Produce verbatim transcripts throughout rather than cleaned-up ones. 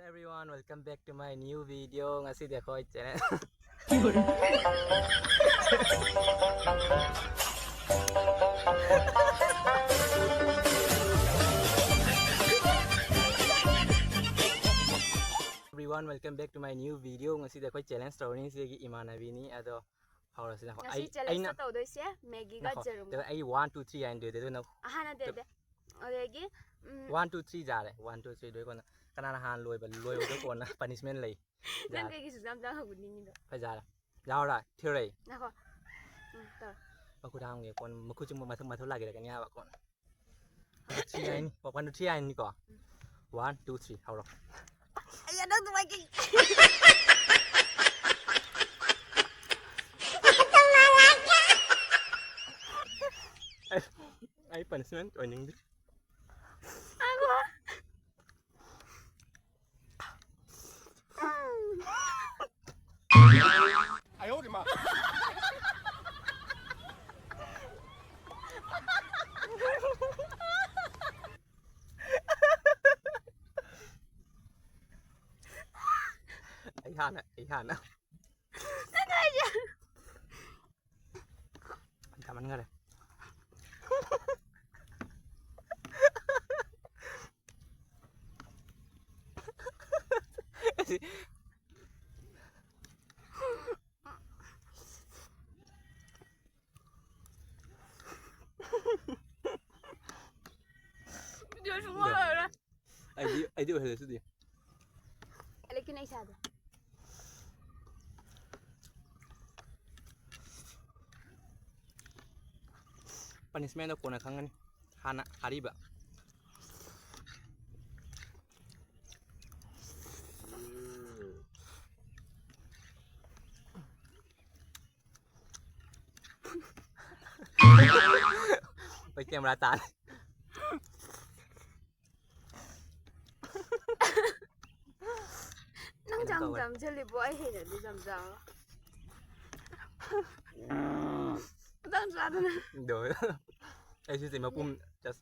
Everyone, welcome back to my new video. ꯉꯁꯤꯗꯤ ꯑꯩꯈꯣꯏ channel Everyone, welcome back to my new video. ꯉꯁꯤꯗꯤ ꯑꯩꯈꯣꯏ challenge ꯇꯧꯔꯅꯤ꯫ ꯁꯤꯗꯒꯤ ꯏꯃꯥꯟꯅꯕꯤꯅꯤ ꯑꯗꯣ꯫ ꯍꯧꯔꯁꯤ, ꯉꯥꯏꯈꯣ꯫ ꯉꯁꯤ ꯑꯩ, challenge ꯑꯩꯅ ꯇꯧꯗꯣꯏꯁꯦ ꯃꯦꯒꯤꯒ ꯉꯥꯏꯈꯣ꯫ ꯖꯦꯔꯨꯝꯒ꯫ ꯑꯗꯣ ꯑꯩ one, two, three ꯍꯥꯏꯅ ꯗꯨꯗꯤ, ꯑꯗꯨꯅ ꯑꯍꯥꯟꯅ ꯗꯦ, ꯗꯦ꯫ ꯑꯗꯒꯤ, ꯎꯝ, one, two, three ꯌꯥꯔꯦ꯫ One, two, three ꯂꯣꯏ ꯀꯣꯟꯅ꯫ ꯀꯅꯥꯅ ꯍꯥꯟꯅ ꯂꯣꯏꯕ, ꯂꯣꯏꯕꯗꯣ ꯀꯣꯟꯅ punishment ꯂꯩ꯫ ꯅꯪ ꯌꯥꯔꯦ꯫ ꯀꯩꯒꯤ ꯁꯨꯛꯌꯥꯝ ꯌꯥꯝ ꯍꯧꯒꯠꯅꯤꯡꯉꯤꯅꯣ? ꯐꯖꯔꯦ꯫ ꯌꯥꯎꯔ ꯊꯤꯔꯩ꯫ ꯉꯥꯏꯈꯣ꯫ ꯎꯝ, ꯇꯧꯔꯣ꯫ ꯃꯈꯨꯠ ꯍꯥꯝꯒꯦ ꯀꯣꯟꯅ꯫ ꯃꯈꯨꯠꯁꯤ ꯃꯊꯛ, ꯃꯊꯛ ꯂꯥꯛꯀꯦꯔꯥ ꯀꯅꯤ ꯍꯥꯏꯕ ꯀꯣꯟꯅ꯫ Three ꯍꯥꯏꯅꯤ꯫ One, two, three ꯍꯥꯏꯅꯤꯀꯣ꯫ ꯎꯝ꯫ One, two, three ꯍꯧꯔꯣ꯫ ꯑꯩ ꯅꯪ ꯑꯗꯨꯃꯥꯏ ꯀꯩ- ꯑꯩ, ꯑꯩ punishment ꯑꯣꯏꯅꯤꯡꯗꯦ꯫ ꯉꯥꯏꯈꯣ꯫ ꯑꯩ ꯍꯥꯟꯅ, ꯑꯩ ꯍꯥꯟꯅ꯫ ꯌꯥꯝꯃꯟꯈꯔꯦ꯫ Video ꯁꯨꯡꯂꯣꯏ ꯂꯣꯏꯔꯣꯏ꯫ ꯑꯩꯗꯤ, ꯑꯩꯗꯤ ꯑꯣꯏꯍꯜꯂꯦ ꯑꯗꯨꯗꯤ꯫ ꯂꯦꯀꯤꯟ ꯑꯩ ꯁꯥꯗꯦ꯫ Punishment ꯗꯣ ꯀꯣꯟꯅ ꯈꯪꯒꯅꯤ꯫ ꯍꯥꯟꯅ ꯑꯔꯤꯕ꯫ ꯑꯩꯈꯣꯏ camera ꯇꯥꯔꯦ꯫ ꯅꯪ ꯀꯩꯅꯣ ꯖꯥꯝ ꯇꯧꯋꯦ꯫ ꯖꯥꯝ ꯆꯠꯂꯤꯕꯣ? ꯑꯩ ꯍꯩꯅꯗꯦ ꯖꯥꯝ ꯖꯥꯝ꯫ ꯃꯇꯥꯡ ꯆꯥꯗꯅ꯫ ꯑꯗꯣ ꯑꯩꯁꯨ ꯁꯤ ꯃꯄꯨꯝ just꯫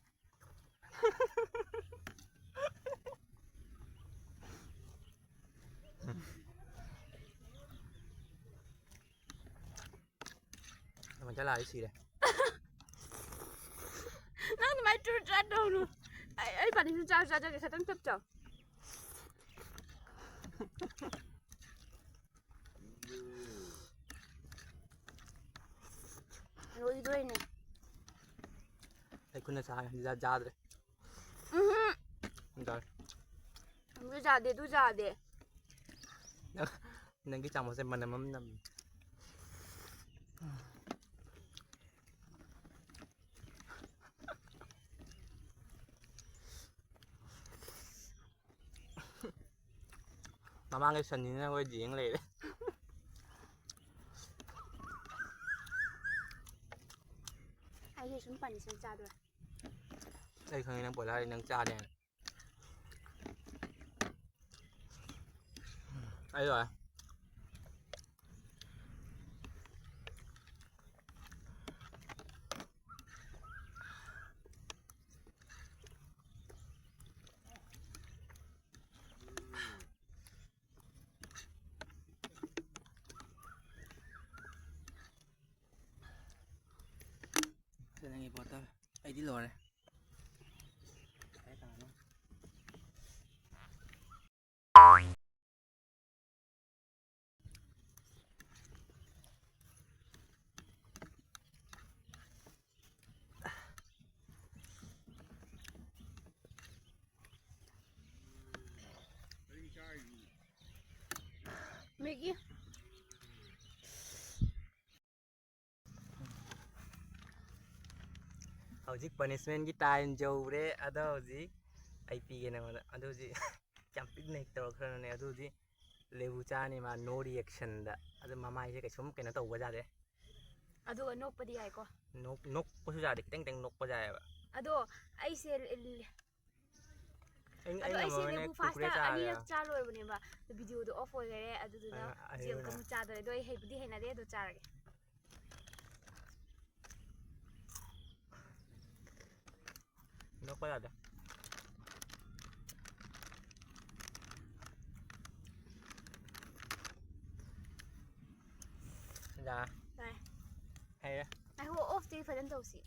ꯆꯠꯂꯛꯑꯗꯤ ꯁꯤꯔꯦ꯫ ꯅꯪ ꯑꯗꯨꯃꯥꯏꯅ ꯆꯨꯔꯨ ꯆꯨꯔꯨ ꯇꯧꯅꯨ꯫ ꯑꯩ, ꯑꯩ ꯄꯥꯅꯤꯁꯨ ꯆꯥꯁꯨ ꯆꯥꯖꯒꯦ, ꯈꯤꯇꯪ ꯆꯞ ꯆꯥꯎ꯫ ꯂꯣꯏꯗꯣꯏꯅꯦ꯫ ꯑꯩ ꯈꯨꯠꯅ ꯆꯥ-, ꯆꯥ-, ꯆꯥꯗ꯭ꯔꯦ꯫ ꯎꯝꯍꯨꯝ꯫ ꯆꯥꯔꯦ꯫ ꯑꯗꯨ ꯌꯥꯗꯦ, ꯑꯗꯨ ꯌꯥꯗꯦ꯫ ꯅꯪ, ꯅꯪꯒꯤ ꯆꯥꯃꯁꯁꯦ ꯃꯅꯝ ꯑꯃ ꯅꯝꯃꯤ꯫ ꯃꯃꯥꯡꯒꯤ ꯁꯟꯅꯤꯅ ꯑꯩꯈꯣꯏ ꯌꯦꯡ ꯂꯩꯔꯦ꯫ ꯑꯩꯁꯦ ꯁꯨꯝ ꯄꯥꯅꯤꯁꯃꯦꯟ ꯆꯥꯗꯣꯔꯦ꯫ ꯑꯩ ꯈꯪꯉꯦ ꯅꯪ ꯄꯣꯂꯥꯏ ꯅꯪ ꯆꯥꯅꯦ ꯍꯥꯏꯅ꯫ ꯑꯩ ꯂꯣꯏꯔꯦ꯫ ꯁꯤ ꯅꯪꯒꯤ ꯕꯣꯇꯜ꯫ ꯑꯩꯗꯤ ꯂꯣꯏꯔꯦ꯫ ꯃꯦꯒꯤ꯫ ꯍꯧꯖꯤꯛ ꯄꯅꯤꯁꯃꯦꯟꯒꯤ ꯇꯥꯏꯝ ꯌꯧꯔꯦ꯫ ꯑꯗꯣ ꯍꯧꯖꯤꯛ ꯑꯩ ꯄꯤꯒꯦ ꯅꯉꯣꯟꯗ꯫ ꯑꯗꯣ ꯍꯧꯖꯤꯛ ꯌꯥꯝ ꯄꯤꯛꯅ ꯍꯦꯛ ꯇꯧꯔꯛꯈ꯭ꯔꯅꯨꯅꯦ꯫ ꯑꯗꯨ ꯍꯧꯖꯤꯛ ꯂꯦꯕꯨ ꯆꯥꯅꯤ ꯃꯥ, no reaction ꯗ꯫ ꯑꯗꯨ ꯃꯃꯥꯏꯁꯦ ꯀꯩꯁꯨꯝ ꯀꯩꯅꯣ ꯇꯧꯕ ꯌꯥꯗꯦ꯫ ꯑꯗꯨꯒ ꯅꯣꯛꯄꯗꯤ ꯌꯥꯏꯀꯣ? ꯅꯣꯛ-, ꯅꯣꯛꯄꯁꯨ ꯌꯥꯗꯦ, ꯈꯤꯇꯪ ꯈꯤꯇꯪ ꯅꯣꯛꯄ ꯌꯥꯏꯑꯕ꯫ ꯑꯗꯣ ꯑꯩꯁꯦ ꯂ-, ꯂ-, ꯑꯩ, ꯑꯗꯣ ꯑꯩ ꯑꯩꯁꯦ ꯉꯝꯃꯔꯣꯏꯅꯦ, ꯂꯦꯕꯨ ꯀꯨꯔꯀꯨꯔꯦ ꯐꯥꯁꯇ ꯆꯥꯔꯦ꯫ ꯑꯅꯤꯔꯛ ꯆꯥ ꯂꯣꯏꯔꯕꯅꯦꯕ꯫ ꯑꯗꯣ ꯚꯤꯗꯤꯑꯣꯗꯣ ꯑꯣꯐ ꯑꯣꯏꯈꯔꯦ, ꯑꯗꯨꯗꯨꯅ ꯑ, ꯍꯧꯖꯤꯛ ꯑꯃꯨꯛꯀ ꯑꯩ ꯑꯃꯨꯛ ꯆꯥꯗꯣꯔꯦ꯫ ꯑꯗꯣ ꯑꯩ ꯍꯩꯕꯨꯗꯤ ꯍꯩꯅꯗꯦ, ꯑꯗꯣ ꯆꯥꯔꯒꯦ꯫ ꯅꯣꯛꯄ ꯌꯥꯗꯦ꯫ ꯌꯥꯔꯦ꯫ ꯌꯥꯔꯦ꯫ ꯉꯥꯏꯔꯦ꯫ ꯉꯥꯏꯈꯣ, ꯑꯣꯐꯇꯤ ꯐꯖꯅ ꯇꯧꯁꯤ꯫